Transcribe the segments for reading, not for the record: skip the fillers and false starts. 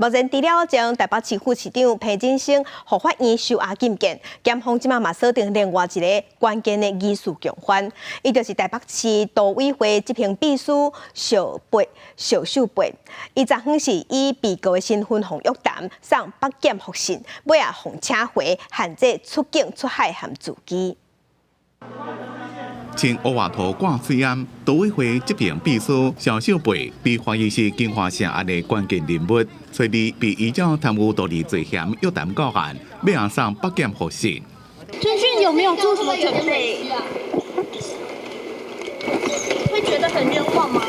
目前除了前台北市副市長彭振聲予法院收押禁見，檢方這馬嘛鎖定另外一个關鍵的疑似共犯，伊就是台北市都委會執行秘書邵貝邵秀貝。伊昨昏是以被告的身份予約談，送北檢複訊，尾仔予請回限制出境出海和住居。穿烏外套掛喙罨，都委會執行秘書蕭秀貝被懷疑是金華城案的關鍵人物，初二被依照貪污盜利罪嫌約談告案，欲送北檢複訊。偵訊有沒有做什麼準備？會覺得很冤枉嗎？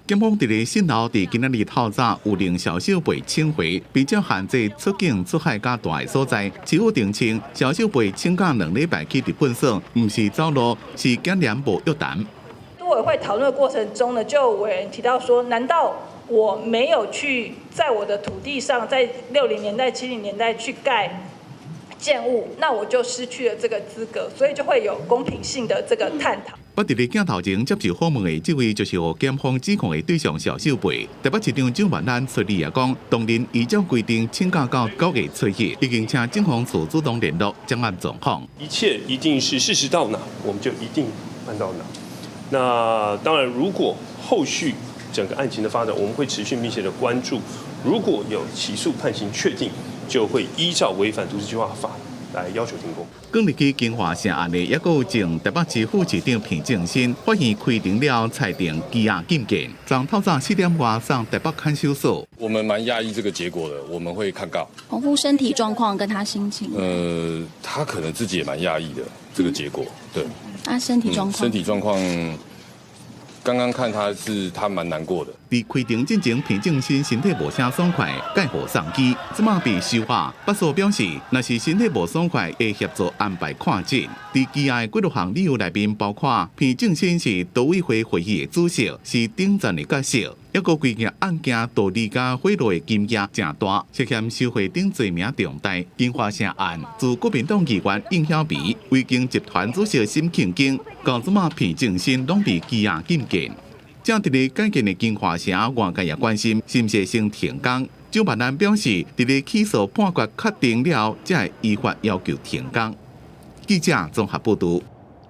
檢方佇咧訊後，佇今仔日透早有令蕭秀貝請回，並將限制出境出海佮蹛的所在。市府澄清，蕭秀貝請假2禮拜去日本耍，毋是走路，是檢驗無約談。都委會討論的過程中呢，就有委員提到說，難道我沒有去在我的土地上，在60年代、70年代去蓋建物，那我就失去了這個資格，所以就會有公平性的這個探討。不佇咧鏡頭前接受訪問的這位，就是予檢方指控的對象蕭秀貝。台北市長蔣萬安初二也講，當日依照規定請假到9月初一，已經請警方處主動聯絡掌握狀況。一切一定是事實到哪，我們就一定辦到哪。那當然，如果後續整個案情的發展，我們會持續密切的關注。如果有起訴判刑確定，就會依照違反都市計劃法來要求停工。剛入去金華城案的，抑閣有前台北市副市長彭正新，法院開庭了，裁定羈押禁見。昨透早4點外送台北看守所。我們蠻訝異這個結果的，我們會抗告。洪父身體狀況跟他心情？他可能自己也蠻訝異的這個結果，對。他身體狀況？身體狀況。剛剛看他是他蠻難過的。佇開庭進前，彭正新身體無啥爽快，蓋予送機，這馬被收押。北署表示，若是身體無爽快，會協助安排看診。佇羈押的幾多項理由內面，包括彭正新是都委會會議的主席，是頂層的角色，抑閣規件案件盜利佮賄賂的金額誠大，涉嫌受賄等罪名重大。金華城案，自國民黨議員應曉薇、維京集團主席沈慶京，到這馬彭正新攏被羈押禁見。正佇咧改建的金華城，外界也關心是毋是先停工。蔣萬安表示，佇咧起訴判決確定了，才會依法要求停工。記者綜合報導。